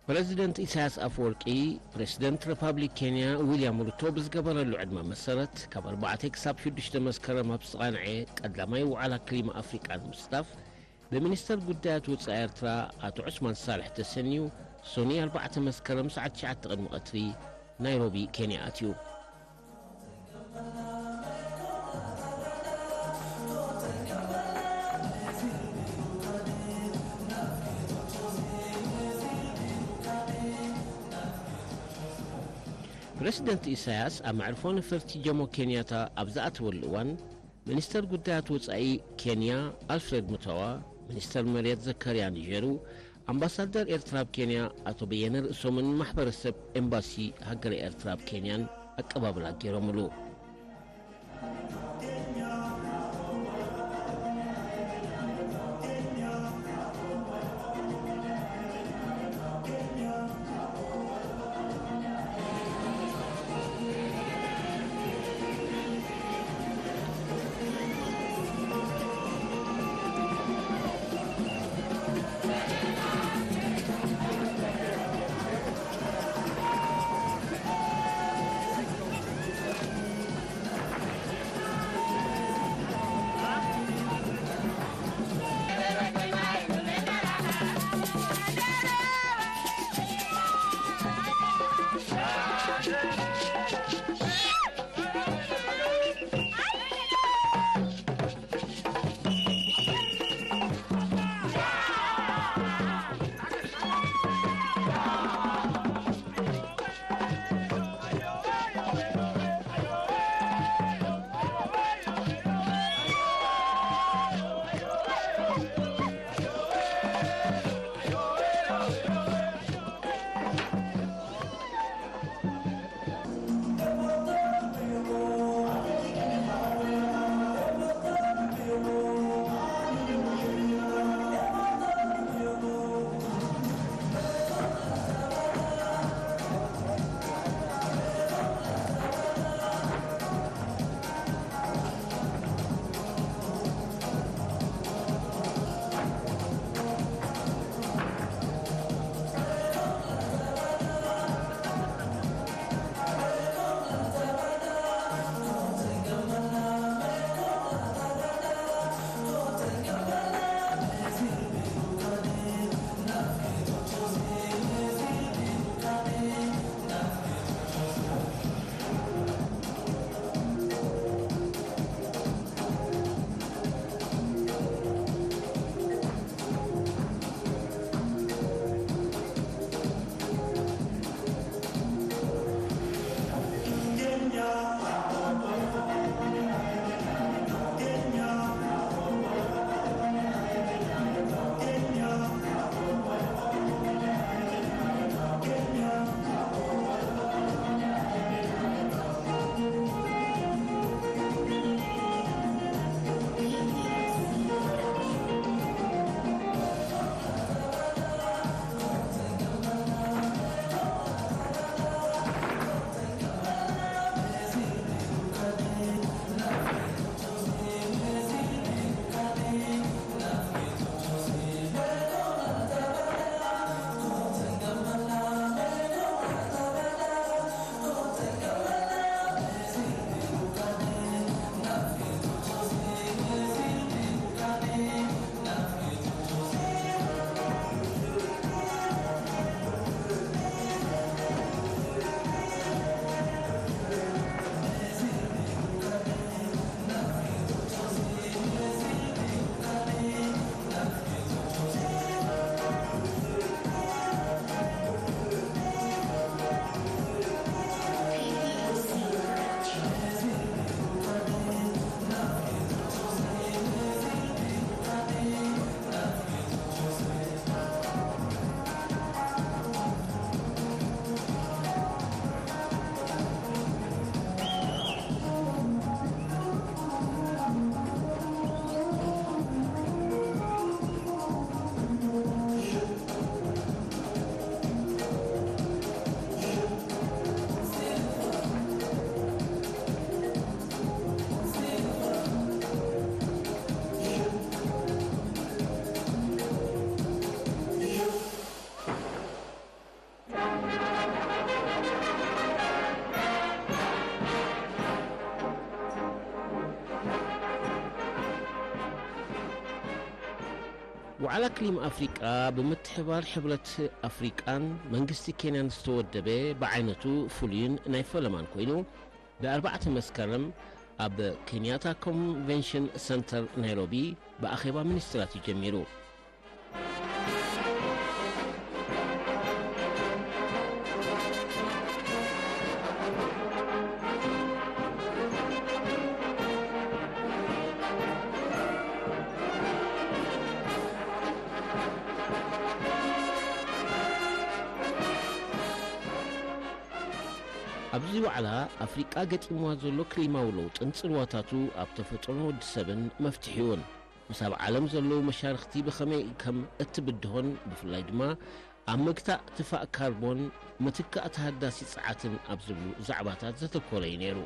ፕረዚደንት ኢሳያስ ኣፈወርቂ፣ ፕረዚደንት ሪፓብሊክ ኬንያ ዊልያም ሩቶ ብዝገበረሉ ዕድመ መሰረት፣ ካብ ኣርባዕተ ክሳብ ሽዱሽተ መስከረም ኣብ ዝተቓንዐ ቀዳማይ ዋዕላ ክሊማ ኣፍሪቃ ንምስታፍ፣ ብሚኒስተር ጉዳያት ወጻኢ ኤርትራ ኣቶ ዑስማን ሳልሕ ተሰንዩ፣ ሶኒ ኣርባዕተ መስከረም ሰዓት ትሽዓተ ቅድሚ ቀትሪ ናይሮቢ ኬንያ ኣትዩ። ፕረሲደንት ኢሳያስ ኣብ መዕርፎ ነፈርቲ ጆሞ ኬንያታ ኣብ ዝኣተወሉ እዋን፣ ሚኒስተር ጉዳያት ወጻኢ ኬንያ ኣልፍሬድ ሙታዋ፣ ሚኒስተር መሬት ዘካርያ ንጀሩ፣ ኣምባሳደር ኤርትራ ኣብ ኬንያ ኣቶ በየነ ርእሶምን ማሕበረሰብ ኤምባሲ ሃገረ ኤርትራ ኣብ ኬንያን ኣቀባብላ ገይሮምሉ። ዋዕላ ክሊማ ኣፍሪቃ ብምትሕባር ሕብረት ኣፍሪቃን መንግስቲ ኬንያን ዝተወደበ ብዓይነቱ ፍሉይን ናይ ፈለማን ኮይኑ፣ ብ4 መስከረም ኣብ ኬንያታ ኮንቨንሽን ሰንተር ናይሮቢ ብኣኼባ ሚኒስትራት እዩ ጀሚሩ። ኣብዚ ዋዕላ ኣፍሪቃ ገጢምዋ ዘሎ ክሊማዊ ለውጥን ጽልዋታቱ ኣብ ተፈጥሮን ወዲ ሰብን መፍትሒኡን፣ ምስ ኣብ ዓለም ዘለዉ መሻርኽቲ ብኸመይ ከም እትብድሆን ብፍላይ ድማ ኣብ ምግታእ ትፋእ ካርቦን፣ ምትካእ ተሃዳሲ ጸዓትን ኣብ ዝብሉ ዛዕባታት ዘተኮረ እዩ ነይሩ።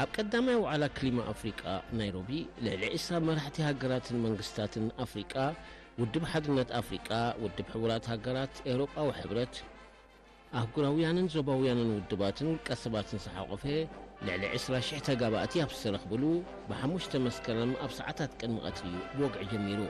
ኣብ ቀዳማይ ዋዕላ ክሊማ ኣፍሪቃ ናይሮቢ፣ ልዕሊ ዕስራ መራሕቲ ሃገራትን መንግስታትን ኣፍሪቃ፣ ውድብ ሓድነት ኣፍሪቃ፣ ውድብ ሕቡራት ሃገራት፣ ኤውሮጳዊ ሕብረት፣ ኣህጉራውያንን ዞባውያንን ውድባትን ውልቀ ሰባትን ዝሓቖፈ ልዕሊ ዕስራ ሽሕ ተጋባእቲ ኣብ ዝተረኽብሉ፣ ብሓሙሽተ መስከረም ኣብ ሰዓታት ቅድሚ ቀትሪ እዩ ብወግዒ ጀሚሩ።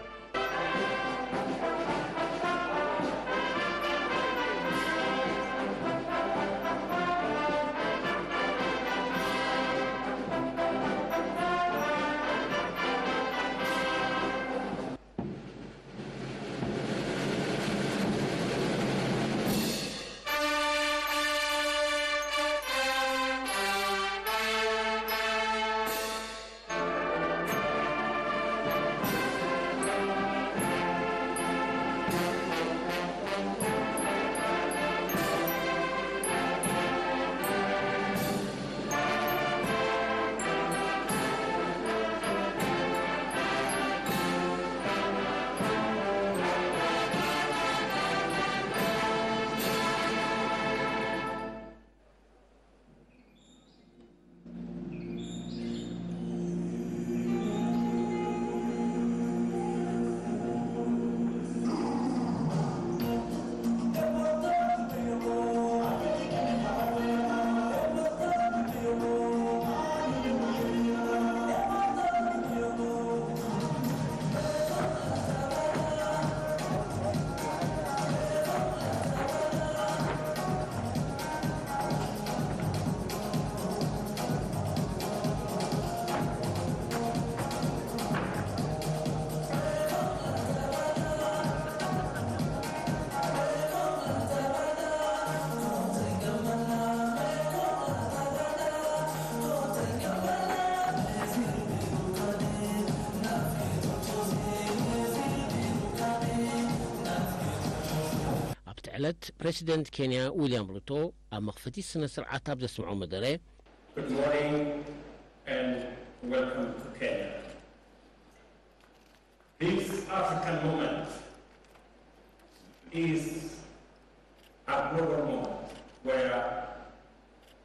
ኣብቲ ዕለት ፕረሲደንት ኬንያ ዊልያም ሩቶ ኣብ መኽፈቲ ስነ ስርዓት ኣብ ዘስምዖ መደረ፣ Good morning and welcome to Kenya. This African moment is a global moment where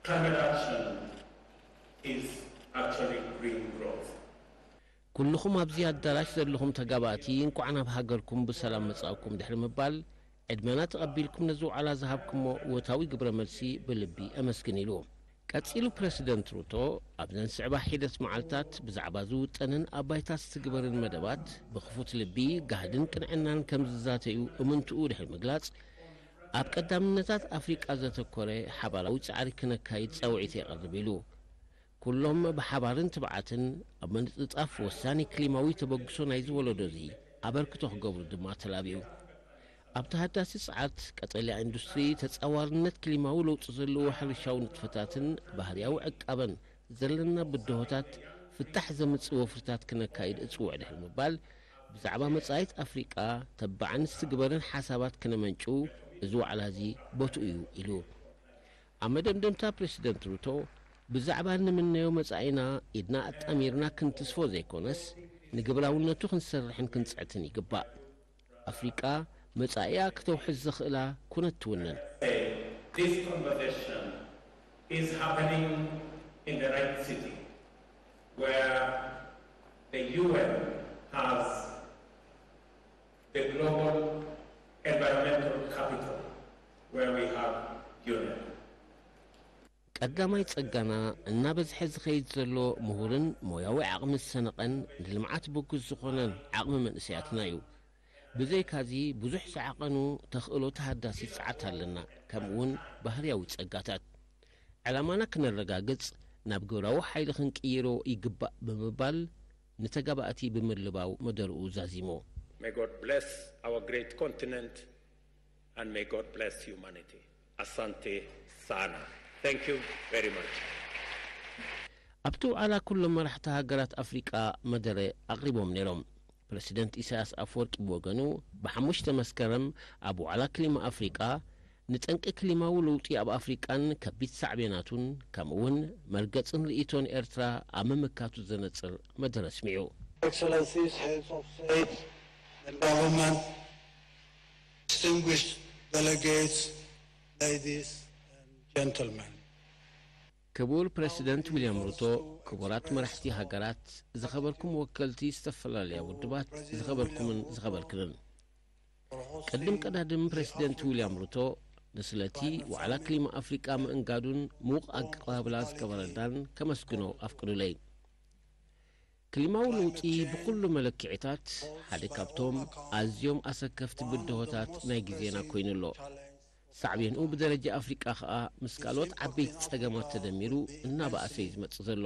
climate action is actually green growth. ኩልኹም ኣብዚ ኣዳራሽ ዘለኹም ተጋባእቲ እንኳዕ ናብ ሃገርኩም ብሰላም መጻእኩም ድሕሪ ምባል ዕድመና ተቐቢልኩም ነዚ ዋዕላ ዝሃብኩሞ እወታዊ ግብረ መልሲ ብልቢ ኣመስግን ኢሉ። ቀጺሉ ፕረሲደንት ሩቶ ኣብዘን ስዕባ ሒደት መዓልታት ብዛዕባ ዝውጠንን ኣብ ባይታ ዝትግበርን መደባት ብኽፉት ልቢ ጋህድን ቅንዕናን ከም ዝዛተዩ እምንትኡ ድሕሪ ምግላጽ ኣብ ቀዳምነታት ኣፍሪቃ ዘተኮረ ሓባራዊ ጻዕሪ ክነካይድ ጻውዒት የቕርብ ኢሉ። ኩሎም ብሓባርን ትብዓትን ኣብ ምንጽጻፍ ወሳኒ ክሊማዊ ተበግሶ ናይዚ ወለዶ እዚ ኣበርክቶ ክገብሩ ድማ ተላብዩ። ኣብ ተሃዳሲ ጸዓት፣ ቀጠልያ ኢንዱስትሪ፣ ተጻዋርነት ክሊማዊ ለውጢ ዘለዎ ሕርሻዊ ንጥፈታትን ባህርያዊ ዕቃበን ዘለና ብድሆታት ፍታሕ ዘምጽእ ወፍርታት ክነካይድ እጽውዕ ድሕሪ ምባል ብዛዕባ መጻኢት ኣፍሪቃ ተባዕን ዝትግበርን ሓሳባት ክነመንጩ እዚ ዋዕላ እዚ ቦትኡ እዩ ኢሉ። ኣብ መደምደምታ ፕረሲደንት ሩቶ ብዛዕባ እንምነዮ መጻኢና ኢድና ኣጣሚርና ክንትስፎ ዘይኮነስ ንግብራውነቱ ክንሰርሕን ክንጽዕትን ይግባእ። ኣፍሪቃ መጻኢኣ ክተውሕስ ዘኽእላ ኩነት ትውንን። This conversation is happening in the right city where the U N has the global environmental capital where we have U N E P. ቀዳማይ ጸጋና እናበዝሐ ዝኸይድ ዘሎ ምሁርን ሞያዊ ዓቕሚ ዝሰነቐን ንልምዓት ብጉስ ዝኾነን ዓቕሚ መንእሰያትና እዩ። ብዘይካዚ ብዙሕ ዝዓቐኑ ተኽእሎ ተሃዳሲ ጸዓት ኣለና፣ ከምኡውን ባህርያዊ ጸጋታት። ዕላማና ክነረጋግጽ ናብ ግብራዊ ሓይሊ ክንቅይሮ ይግባእ ብምባል ንተጋባእቲ ብምልባው መደርኡ ዛዚሙ። May God bless our great continent and may God bless humanity. Asante sana. Thank you very much. ኣብቲ ዋዕላ ኩሎም መራሕቲ ሃገራት ኣፍሪቃ መደረ ኣቕሪቦም ነይሮም። ፕረሲደንት ኢሳያስ ኣፈወርቂ ብወገኑ ብሓሙሽተ መስከረም ኣብ ዋዕላ ክሊማ ኣፍሪቃ ንጠንቂ ክሊማዊ ለውጢ ኣብ ኣፍሪቃን ከቢድ ሳዕቤናቱን ከምኡውን መርገጽን ርእይቶን ኤርትራ ኣብ ምምካቱ ዘነጽር መደረ ኣስሚዑ። Excellencies, Heads of State and Government, distinguished delegates, ladies and gentlemen. ክቡር ፕረሲደንት ዊልያም ሩቶ፣ ክቡራት መራሕቲ ሃገራት፣ ዝኸበርኩም ወከልቲ ዝተፈላለያ ውድባት፣ ዝኸበርኩምን ዝኸበርክንን። ቅድም ቀዳድም ፕረሲደንት ዊልያም ሩቶ ንስለቲ ዋዕላ ክሊማ ኣፍሪቃ ምእንጋዱን ምዉቕ ኣቀባብላ ዝገበረልናን ከመስግኖ ኣፍቅዱለይ። ክሊማዊ ለውጢ ብኹሉ መለክዒታት ሓደ ካብቶም ኣዝዮም ኣሰከፍቲ ብድሆታት ናይ ግዜና ኮይኑ ኣሎ። ሳዕቤንኡ ብደረጃ ኣፍሪቃ ኸኣ ምስ ካልኦት ዓበይቲ ጸገማት ተደሚሩ እናበኣሰ እዩ ዝመጽእ ዘሎ።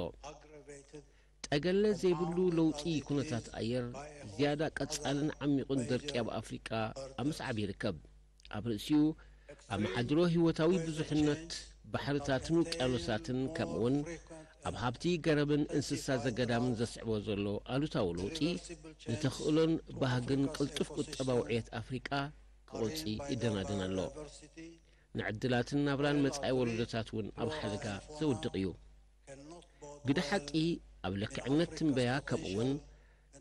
ጠገለ ዘይብሉ ለውጢ ኩነታት ኣየር፣ ዝያዳ ቀጻልን ዓሚቑን ደርቂ ኣብ ኣፍሪቃ ኣብ ምስዓብ ይርከብ። ኣብ ርእሲኡ፣ ኣመሓድሮ ህይወታዊ ብዙሕነት ባሕርታትን ውቅያኖሳትን ከምኡውን ኣብ ሃብቲ ገረብን እንስሳ ዘገዳምን ዘስዕቦ ዘሎ ኣሉታዊ ለውጢ ንተኽእሎን ባህግን ቅልጡፍ ቁጠባዊ ዕየት ኣፍሪቃ ክቖርጺ ይደናደን ኣሎ። ንዕድላትን ናብራን መጻኢ ወለዶታት እውን ኣብ ሓደጋ ዘውድቕ እዩ። ግደ ሓቂ ኣብ ልክዕነት ትንበያ ከምኡውን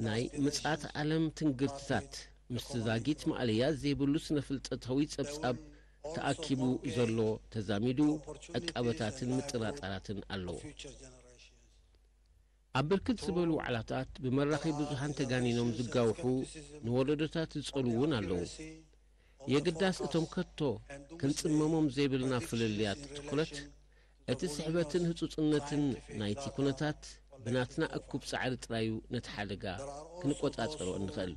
ናይ ምጽኣት ዓለም ትንግርትታት ምስቲ ዛጊት ማእለያ ዘይብሉ ስነ-ፍልጠታዊ ጸብጻብ ተኣኪቡ ዘሎ ተዛሚዱ ዕቃበታትን ምጥራጣራትን ኣለዎ። ኣብ ብርክት ዝበሉ ዋዕላታት ብመራኺ ብዙሃን ተጋኒኖም ዝጋውሑ ንወለዶታት ዝጸልዉ እውን ኣለዉ። የግዳስ እቶም ከቶ ክንጽመሞም ዘይብልና ፍልልያት ትኩረት እቲ ስሕበትን ህጹጽነትን ናይቲ ኩነታት ብናትና እኩብ ጻዕሪ ጥራዩ ነቲ ሓደጋ ክንቆጻጸሮ እንኽእል።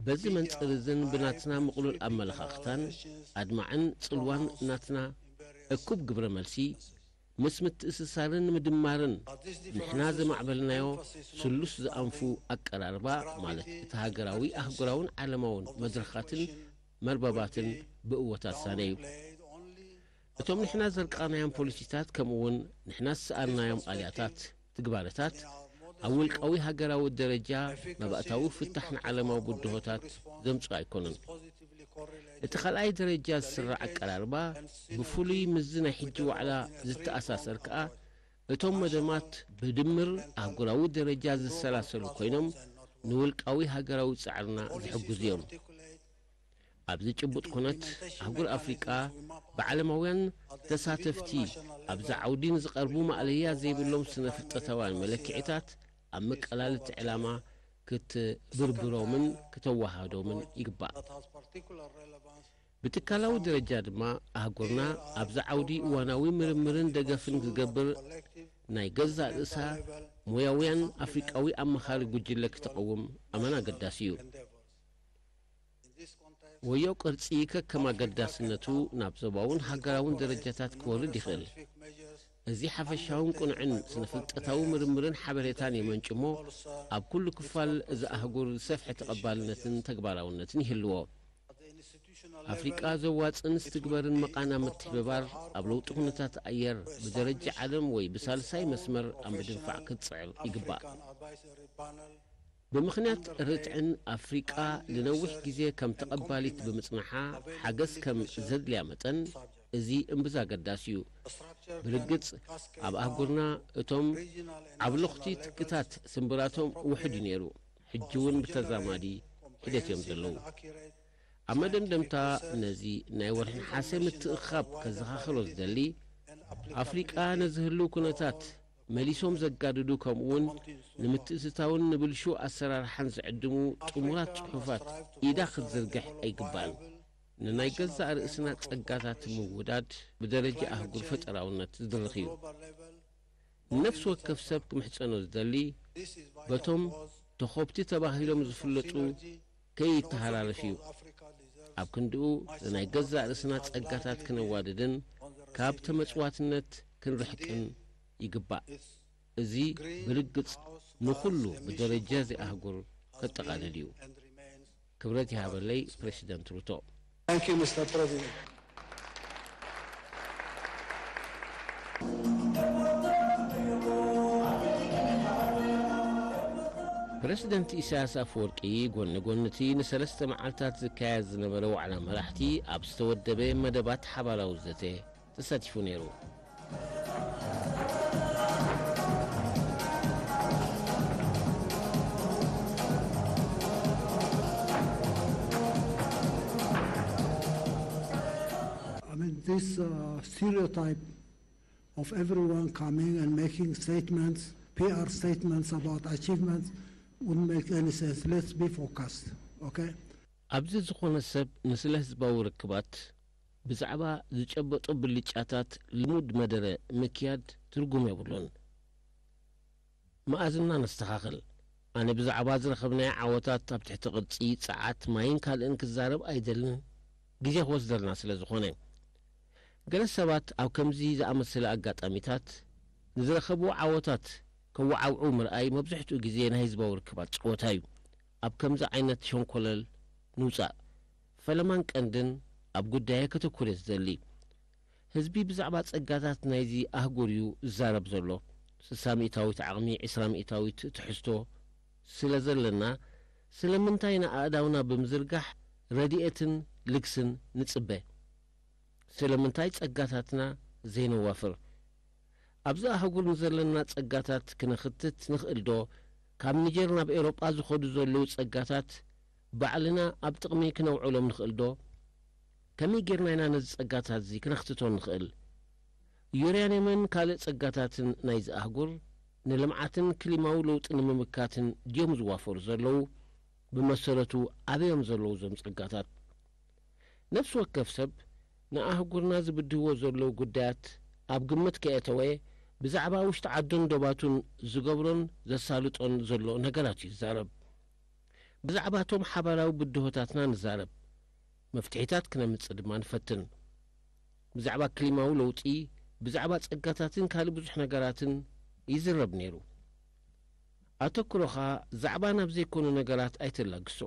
በዚ መንጽር እዝን ብናትና ምቕሉል ኣመለኻኽታን ኣድማዕን ጽልዋን ናትና እኩብ ግብረ መልሲ ምስ ምትእስሳርን ምድማርን ንሕና ዘማዕበልናዮ ስሉስ ዝኣንፉ ኣቀራርባ ማለት እቲ ሃገራዊ ኣህጉራውን ዓለማውን መድረኻትን መርበባትን ብእወታት ሳነ እዩ። እቶም ንሕና ዘርቃናዮም ፖሊሲታት ከምኡ እውን ንሕና ዝሰኣልናዮም ኣልያታት ትግባረታት ኣብ ውልቃዊ ሃገራዊ ደረጃ መባእታዊ ፍታሕ ንዓለማዊ ብድሆታት ዘምጽኡ ኣይኮኑን። እቲ ካልኣይ ደረጃ ዝስራዕ ኣቀራርባ ብፍሉይ ምስዚ ናይ ሕጂ ዋዕላ ዝተኣሳሰር ከኣ እቶም መደማት ብድምር ኣህጉራዊ ደረጃ ዝሰላሰሉ ኮይኖም ንውልቃዊ ሃገራዊ ጻዕርና ዝሕግዙ እዮም። ኣብዚ ጭቡጥ ኩነት፣ ኣህጉር ኣፍሪቃ ብዓለማውያን ተሳተፍቲ ኣብዚ ዓውዲ ንዝቐርቡ ማእለያ ዘይብሎም ስነ ፍልጠታውያን መለክዒታት ኣብ መቀላልቲ ዕላማ ክትብርብሮምን ክተወሃህዶምን ይግባእ። ብትካላዊ ደረጃ ድማ፣ ኣህጉርና ኣብዚ ዓውዲ እዋናዊ ምርምርን ደገፍን ክትገብር፣ ናይ ገዛእ ርእሳ ሞያውያን ኣፍሪቃዊ ኣማኻሪ ጉጅለ ክተቐውም ኣመና ኣገዳሲ እዩ። ወዮ ቅርጺ ከከም ኣገዳስነቱ ናብ ዞባውን ሃገራውን ደረጃታት ክወርድ ይኽእል። እዚ ሓፈሻውን ቅኑዕን ስነ-ፍልጠታዊ ምርምርን ሓበሬታን የመንጭ እሞ፣ ኣብ ኩሉ ክፋል እዚ ኣህጉር ዝሰፍሐ ተቐባልነትን ተግባራውነትን ይህልዎ። ኣፍሪቃ ዘዋጽእን ዝትግበርን መቓና ምትሕብባር ኣብ ለውጢ ኩነታት ኣየር ብደረጃ ዓለም ወይ ብሳልሳይ መስመር ኣብ ምድንፋዕ ክትጽዕር ይግባእ። ብምኽንያት ርትዕን ኣፍሪቃ ንነዊሕ ግዜ ከም ተቐባሊት ብምጽንሓ ሓገዝ ከም ዘድልያ መጠን፣ እዚ እምብዛ ኣገዳሲ እዩ። ብርግጽ፣ ኣብ ኣህጉርና እቶም ዓብሎኽቲ ትክታት ስምብራቶም ውሑድ እዩ ነይሩ። ሕጂ እውን ብተዛማዲ ሒደት እዮም ዘለዉ። ኣብ መደምደምታ፣ ነዚ ናይ ወርሒ ነሓሰ ምትእኽኻብ ከዘኻኽሮ ዝደሊ፣ ኣፍሪቃ ነዚ ህልው ኩነታት መሊሶም ዘጋድዱ፣ ከምኡውን ንምትእትታውን ንብልሹ ኣሰራርሓን ዝዕድሙ ጥሙራት ጽሑፋት ኢዳ ክትዝርግሕ ኣይግባእን። ንናይ ገዛእ ርእስና ጸጋታት ምውዳድ ብደረጃ ኣህጉር ፈጠራውነት ዝድርኽ እዩ። ንነፍሲ ወከፍ ሰብ ክምሕጸኖ ዝደሊ፣ በቶም ተኾብቲ ተባሂሎም ዝፍለጡ ከይተሃራረፍ እዩ። ኣብ ክንድኡ፣ ንናይ ገዛእ ርእስና ጸጋታት ክነዋድድን ካብ ተመጽዋትነት ክንርሕቅን ይግባእ። እዚ ብርግጽ ንኹሉ ብደረጃ እዚ ኣህጉር ከጠቓልል እዩ። ክብረት ይሃበለይ፣ ፕረሲደንት ሩቶ። Thank you, Mister President. ፕረሲደንት ኢሳያስ ኣፈወርቂ፣ ጎኒ ጎኒ እቲ ንሰለስተ መዓልታት ዝካየድ ዝነበረ ዋዕላ መራሕቲ፣ ኣብ ዝተወደበ መደባት ሓባራዊ ዘተ ተሳቲፉ ነይሩ። I mean, this uh, stereotype of everyone coming and making statements, P R statements about achievements, wouldn't make any sense. Let's be focused, okay? ኣብዚ ዝኾነ ሰብ ንስለ ህዝባዊ ርክባት ብዛዕባ ዝጨበጦ ብልጫታት ልሙድ መደረ ምክያድ ትርጉም የብሉን። መኣዝና ነስተኻኽል። ኣነ ብዛዕባ ዝረኸብናዮ ዓወታት ኣብ ትሕቲ ቅርጺ፣ ጸዓት፣ ማይን ካልእን ክዛረብ ኣይደልን፣ ግዜ ክወስደልና ስለ ዝኾነ። ገለ ሰባት ኣብ ከምዚ ዝኣመሰለ ኣጋጣሚታት ንዝረኸብዎ ዓወታት ከወዓውዑ ምርኣይ መብዝሕትኡ ግዜ ናይ ህዝባዊ ርክባት ጸወታ እዩ። ኣብ ከምዚ ዓይነት ሸንኮለል ንውጻእ። ፈለማን ቀንድን ኣብ ጉዳየ ከተኩር እየ ዝደሊ። ህዝቢ ብዛዕባ ጸጋታት ናይዚ ኣህጉር እዩ ዝዛረብ ዘሎ። ስሳ ሚእታዊት ዓቕሚ፣ ዕስራ ሚእታዊት ትሕዝቶ ስለ ዘለና፣ ስለምንታይ ንኣእዳውና ብምዝርጋሕ ረድኤትን ልግስን ንጽበ? ስለምንታይ ጸጋታትና ዘይነዋፍር? ኣብዚ ኣህጉር ንዘለና ጸጋታት ክነኽትት ንኽእል ዶ? ካብ ኒጀር ናብ ኤውሮጳ ዝኸዱ ዘለዉ ጸጋታት ባዕልና ኣብ ጥቕሚ ክነውዕሎም ንኽእል ዶ? ከመይ ጌርና ኢና ነዚ ጸጋታት እዚ ክነኽትቶ ንኽእል? ዩራንየምን ካልእ ጸጋታትን ናይዚ ኣህጉር ንልምዓትን ክሊማዊ ለውጢ ንምምካትን ድዮም ዝዋፈሩ ዘለዉ? ብመሰረቱ ኣበዮም ዘለዉ እዞም ጸጋታት? ነፍሲ ወከፍ ሰብ ንኣህጉርና ዝብድህዎ ዘለዉ ጉዳያት ኣብ ግምት ከየእተወ፣ ብዛዕባ ውሽጢ ዓዱን ዶባቱን ዝገብሮን ዘሳልጦን ዘሎ ነገራት እዩ ዝዛረብ። ብዛዕባ እቶም ሓባራዊ ብድሆታትና ንዛረብ፣ መፍትሒታት ክነምጽእ ድማ ንፈትን። ብዛዕባ ክሊማዊ ለውጢ፣ ብዛዕባ ጸጋታትን ካልእ ብዙሕ ነገራትን ይዝረብ ነይሩ። ኣተኩሮኻ ዛዕባ ናብ ዘይኮኑ ነገራት ኣይተላግሶ።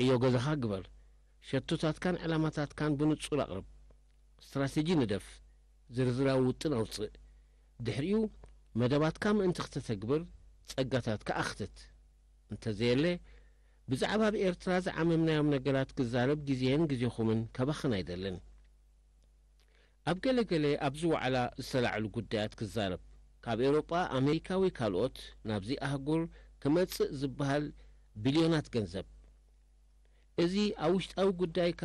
ዕዮ ገዛኻ ግበር። ሸቶታትካን ዕላማታትካን ብንጹር ኣቕርብ። ስትራተጂ ንደፍ። ዝርዝራዊ ውጥን ኣውጽእ። ድሕሪኡ መደባትካ ምእንቲ ክተተግብር ጸጋታትካ ኣኽትት። እንተዘየለ፣ ብዛዕባ ኣብ ኤርትራ ዝዓመምናዮም ነገራት ክዛረብ ግዜን ግዜኹምን ከባኽን ኣይደልን። ኣብ ገለ ገለ ኣብዚ ዋዕላ ዝተላዕሉ ጉዳያት ክዛረብ፣ ካብ ኤውሮጳ፣ ኣሜሪካ ወይ ካልኦት ናብዚ ኣህጉር ክመጽእ ዝበሃል ቢልዮናት ገንዘብ። እዚ ኣብ ውሽጣዊ ጉዳይካ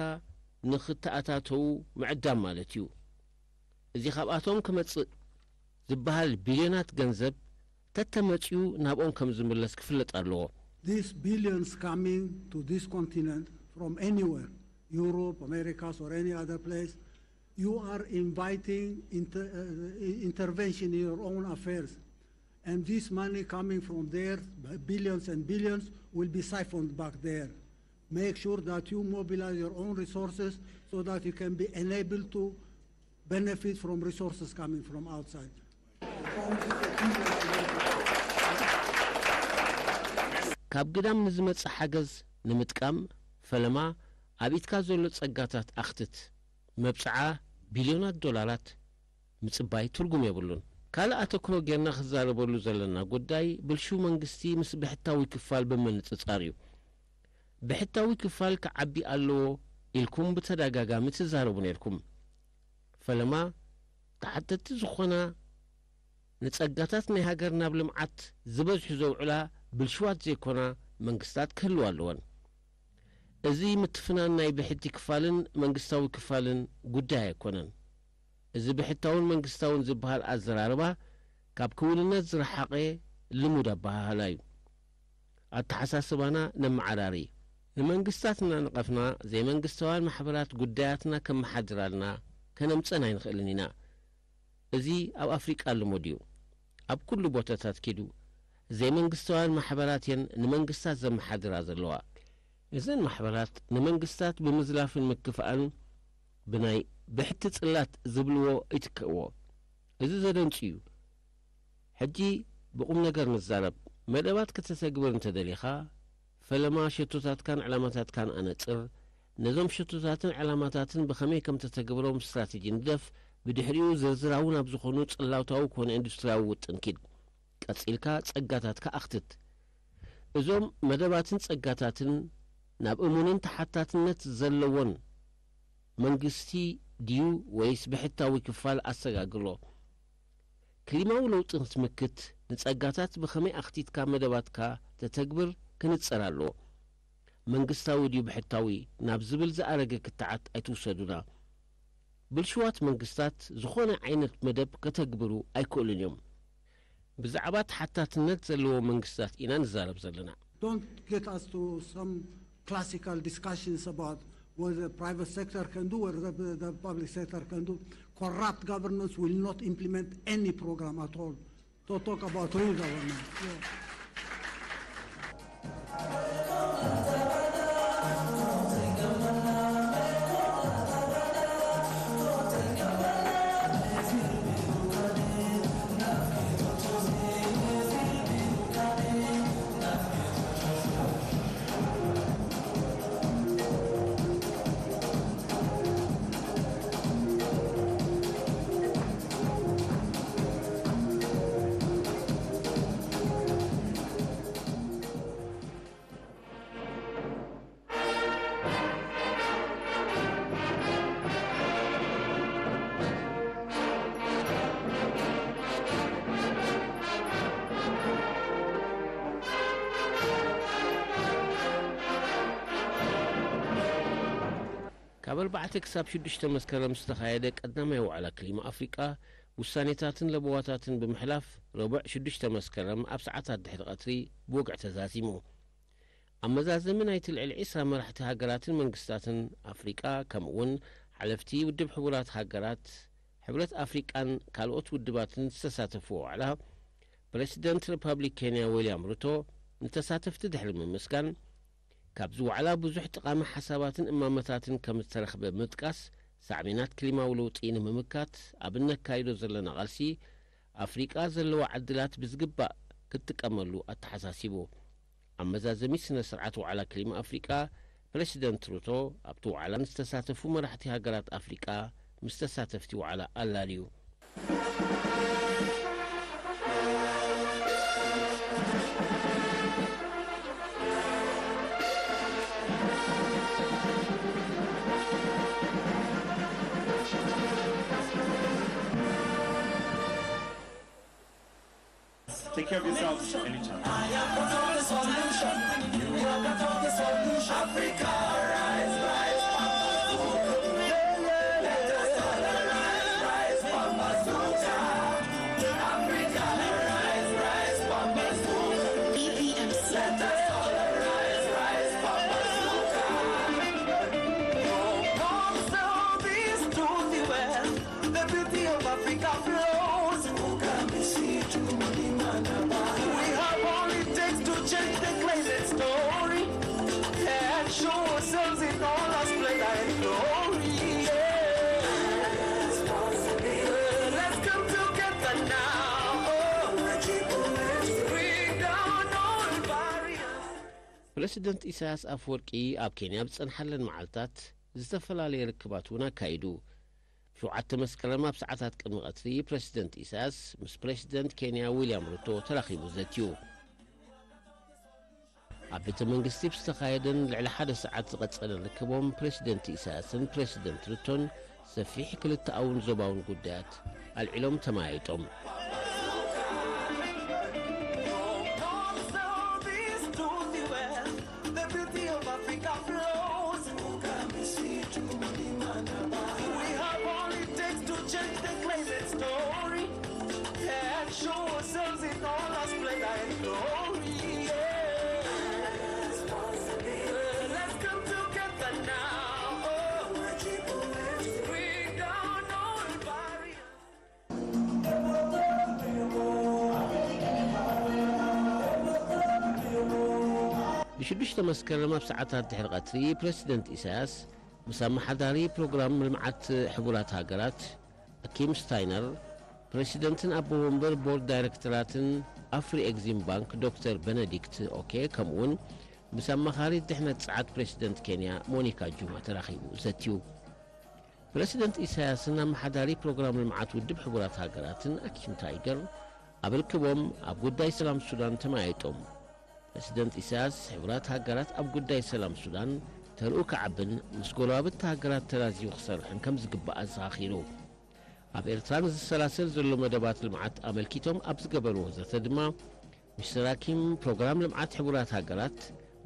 ንኽተኣታተዉ ምዕዳም ማለት እዩ። እዚ ካብኣቶም ክመጽእ ዝበሃል ቢልዮናት ገንዘብ ተተመጽዩ ናብኦም ከም ዝምለስ ክፍለጥ ኣለዎ። These billions coming to this continent from anywhere, Europe, Americas, or any other place, you are inviting inter- uh, intervention in your own affairs. And this money coming from there, billions and billions, will be siphoned back there. Make sure that you mobilize your own resources so that you can be enabled to benefit from resources coming from outside. ካብ ግዳም ንዝመጽእ ሓገዝ ንምጥቃም ፈለማ ኣብ ኢድካ ዘሎ ጸጋታት ኣኽትት። መብጽዓ ቢልዮናት ዶላራት ምጽባይ ትርጉም የብሉን። ካልእ ኣተክሮ ጌርና ክዛረበሉ ዘለና ጉዳይ ብልሹው መንግስቲ ምስ ብሕታዊ ክፋል ብምንጽጻር እዩ። ብሕታዊ ክፋል ክዓቢ ኣለዎ ኢልኩም ብተደጋጋሚ ትዛረቡ ነርኩም። ፈለማ ተሓተቲ ዝኾና ንጸጋታት ናይ ሃገር ናብ ልምዓት ዝበዝሑ ዘውዕላ ብልሽዋት ዘይኮና መንግስታት ክህልዋ ኣለወን። እዚ ምትፍናን ናይ ብሕቲ ክፋልን መንግስታዊ ክፋልን ጉዳይ ኣይኮነን። እዚ ብሕታውን መንግስታውን ዝበሃል ኣዘራርባ ካብ ክውንነት ዝረሓቐ ልሙድ ኣበሃህላ እዩ። ኣተሓሳስባና ነመዓራሪ። ንመንግስታት እናነቐፍና ዘይመንግስታውያን ማሕበራት ጉዳያትና ከመሓድራልና ከነምጸን ኣይንኽእልን ኢና። እዚ ኣብ ኣፍሪቃ ልሙድ እዩ። ኣብ ኩሉ ቦታታት ኪዱ ዘይመንግስታውያን ማሕበራት እየን ንመንግስታት ዘመሓድራ ዘለዋ። እዘን ማሕበራት ንመንግስታት ብምዝላፍን ምክፋኣን ብናይ ብሕቲ ጽላት ዝብልዎ ይትክእዎ። እዚ ዘደንጹ እዩ። ሕጂ ብቑም ነገር ንዛረብ። መደባት ከተተግብር እንተደሊኻ ፈለማ ሸቶታትካን ዕላማታትካን ኣነጽር። ነዞም ሸቶታትን ዕላማታትን ብኸመይ ከም ተተግብሮም ስትራተጂ ንደፍ። ብድሕሪኡ ዝርዝራዊ ናብ ዝኾኑ ጽላውታዊ ኮነ ኢንዱስትሪያዊ ውጥን ኪድ። ቀጺልካ ጸጋታትካ ኣኽትት። እዞም መደባትን ጸጋታትን ናብ እሙንን ተሓታትነት ዘለዎን መንግስቲ ድዩ ወይስ ብሕታዊ ክፋል ኣሰጋግሮ? ክሊማዊ ለውጢ ክትምክት ንጸጋታት ብኸመይ ኣኽቲትካ መደባትካ ተተግብር ክንጸር ኣለዎ። መንግስታዊ ድዩ ብሕታዊ ናብ ዝብል ዝኣረገ ክትዓት ኣይትውሰዱና። ብልሽዋት መንግስታት ዝኾነ ዓይነት መደብ ከተግብሩ ኣይክእሉን እዮም። ብዛዕባ ተሓታትነት ዘለዎ መንግስታት ኢና ንዛረብ ዘለና። Don't get us to some classical discussions about what the private sector can do, what the, the public sector can do. Corrupt governments will not implement any program at all. To talk about real government. Yeah. ካብ ኣርባዕተ ክሳብ ሽዱሽተ መስከረም ዝተኻየደ ቀዳማይ ዋዕላ ክሊማ ኣፍሪቃ ውሳኔታትን ለበዋታትን ብምሕላፍ ረቡዕ ሽዱሽተ መስከረም ኣብ ሰዓታት ድሕሪ ቀትሪ ብወግዒ ተዛዚሙ። ኣብ መዛዘሚ ናይቲ ልዕሊ ዒስራ መራሕቲ ሃገራትን መንግስታትን ኣፍሪቃ ከምኡ እውን ሓለፍቲ ውድብ ሕቡራት ሃገራት፣ ሕብረት ኣፍሪቃን ካልኦት ውድባትን ዝተሳተፍዎ ዋዕላ ፕረሲደንት ሪፓብሊክ ኬንያ ዊልያም ሩቶ ንተሳተፍቲ ድሕሪ ምምስጋን ካብዚ ዋዕላ ብዙሕ ጠቓሚ ሓሳባትን እማመታትን ከም ዝተረኽበ ብምጥቃስ ሳዕቤናት ክሊማዊ ለውጢ ንምምካት ኣብ እነካይዶ ዘለና ቃልሲ ኣፍሪቃ ዘለዋ ዕድላት ብዝግባእ ክትጥቀመሉ ኣተሓሳሲቡ። ኣብ መዛዘሚ ስነ ስርዓት ዋዕላ ክሊማ ኣፍሪቃ ፕረሲደንት ሩቶ ኣብቲ ዋዕላ ንዝተሳተፉ መራሕቲ ሃገራት ኣፍሪቃ ምስ ተሳተፍቲ ዋዕላ ኣላልዩ። Take care of yourselves anytime. I am part of the solution. You are part of the solution. Africa, rise, rise, Papa Zuka. Let us all arise, rise, Papa Zuka. Africa, rise, rise, Papa Zuka. B P M C. Let us all arise, rise, Papa Zuka. From southeast to the west, the beauty of Africa flows. We have all it takes to change the climate story and show ourselves in all our splendor and glory. Yeah. Let's come together now. Oh, bring down all barriers. ፕረሲደንት ኢሳያስ ኣፈወርቂ ኣብ ኬንያ ኣብ ዝጸንሓለን መዓልታት ዝተፈላለየ ርክባት እውን ኣካይዱ። ሸውዓተ መስከረም ኣብ ሰዓታት ቅድሚ ቀትሪ ፕረሲደንት ኢሳያስ ምስ ፕረሲደንት ኬንያ ዊልያም ሩቶ ተራኺቡ ዘትዩ። ኣብ ቤተ መንግስቲ ብዝተኻየደን ልዕሊ ሓደ ሰዓት ዝቐጸለን ርክቦም ፕረሲደንት ኢሳያስን ፕረሲደንት ሩቶን ሰፊሕ ክልተኣውን ዞባውን ጉዳያት ኣልዒሎም ተመያይጦም። From southeast to the west, the beauty of Africa flows. We have all it takes to change the climate story and show ourselves in all our splendor and glory. Yeah. Let's come together now. Oh, bring down all barriers. ብሽዱሽተ መስከረም ኣብ ሰዓታት ድሕሪ ቀትሪ ፕረሲደንት ኢሳያስ ምስ ኣመሓዳሪ ፕሮግራም ልምዓት ሕቡራት ሃገራት ኪም ስታይነር፣ ፕረሲደንትን ኣቦ ወንበር ቦርድ ዳይረክተራትን ኣፍሪ ኤግዚም ባንክ ዶክተር በነዲክት ኦኬ፣ ከምኡውን ምስ ኣማኻሪት ድሕነት ጸዓት ፕረሲደንት ኬንያ ሞኒካ ጁማ ተራኺቡ ዘትዩ። ፕረሲደንት ኢሳያስን ኣመሓዳሪ ፕሮግራም ልምዓት ውድብ ሕቡራት ሃገራትን ኣኪም ታይገር ኣብ ርክቦም ኣብ ጉዳይ ሰላም ሱዳን ተመያይጦም። ፕረሲደንት ኢሳያስ፣ ሕቡራት ሃገራት ኣብ ጉዳይ ሰላም ሱዳን ተርኡ ክዓብን ምስ ጎረባብቲ ሃገራት ተራዚዩ ክሰርሕን ከም ዝግባእ ኣዘኻኺሩ። ኣብ ኤርትራ ንዝሰላሰል ዘሎ መደባት ልምዓት ኣመልኪቶም ኣብ ዝገበርዎ ዘተ ድማ፣ ሚስተር ኣኪም ፕሮግራም ልምዓት ሕቡራት ሃገራት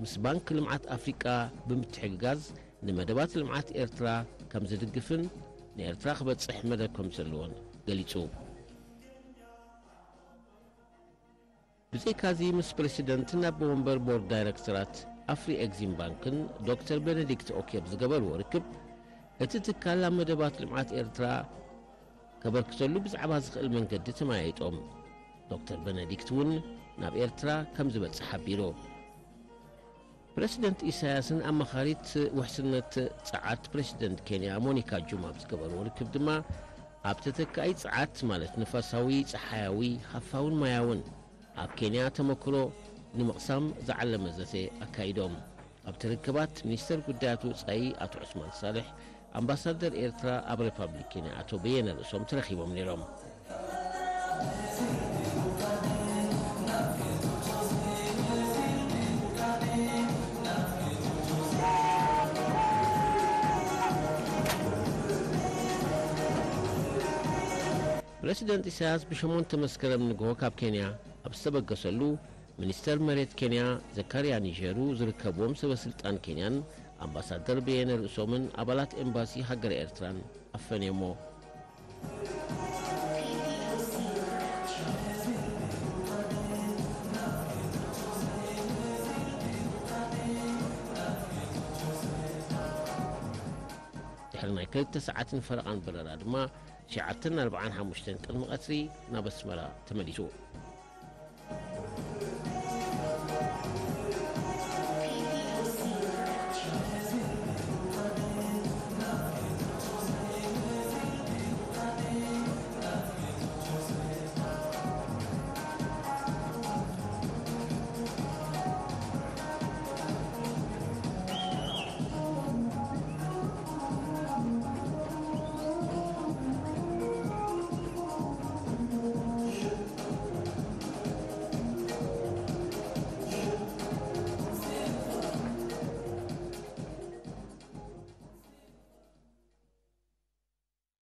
ምስ ባንክ ልምዓት ኣፍሪቃ ብምትሕግጋዝ ንመደባት ልምዓት ኤርትራ ከም ዝድግፍን ንኤርትራ ክበጽሕ መደብ ከም ዘለዎን ገሊጹ። ብዘይካዚ ምስ ፕረሲደንትን ኣቦ ወንበር ቦርድ ዳይረክተራት ኣፍሪ ኤግዚም ባንክን ዶክተር ቤነዲክት ኦኬ ኣብ ዝገበርዎ ርክብ፣ እቲ ትካል ኣብ መደባት ልምዓት ኤርትራ ከበርክተሉ ብዛዕባ ዝኽእል መንገዲ ተመያይጦም። ዶክተር ቤነዲክት እውን ናብ ኤርትራ ከም ዝበጽሕ ሓቢሩ። ፕረሲደንት ኢሳያስን ኣማኻሪት ውሕስነት ጸዓት ፕረሲደንት ኬንያ ሞኒካ ጁማ ኣብ ዝገበርዎ ርክብ ድማ፣ ኣብ ተተካኢ ጸዓት ማለት ንፋሳዊ፣ ጸሓያዊ፣ ሃፋውን ማያውን ኣብ ኬንያ ተመክሮ ንምቕሳም ዝዓለመ ዘተ ኣካይዶም። ኣብቲ ርክባት ሚኒስተር ጉዳያት ወጻኢ ኣቶ ዑስማን ሳልሕ፣ ኣምባሳደር ኤርትራ ኣብ ሪፓብሊክ ኬንያ ኣቶ በየነ ርእሶም ተረኺቦም ነይሮም። ፕረሲደንት ኢሳያስ ብሸሞንተ መስከረም ንግሆ ካብ ኬንያ ኣብ ዝተበገሰሉ፣ ሚኒስተር መሬት ኬንያ ዘካርያ ኒጀሩ ዝርከብዎም ሰበ ስልጣን ኬንያን ኣምባሳደር በየነ ርእሶምን ኣባላት ኤምባሲ ሃገረ ኤርትራን ኣፈንዮሞ። ድሕሪ ናይ ክልተ ሰዓትን ፈረቓን በረራ ድማ፣ ትሽዓተን ኣርብዓን ሓሙሽተን ቅድሚ ቀትሪ ናብ ኣስመራ ተመሊሱ።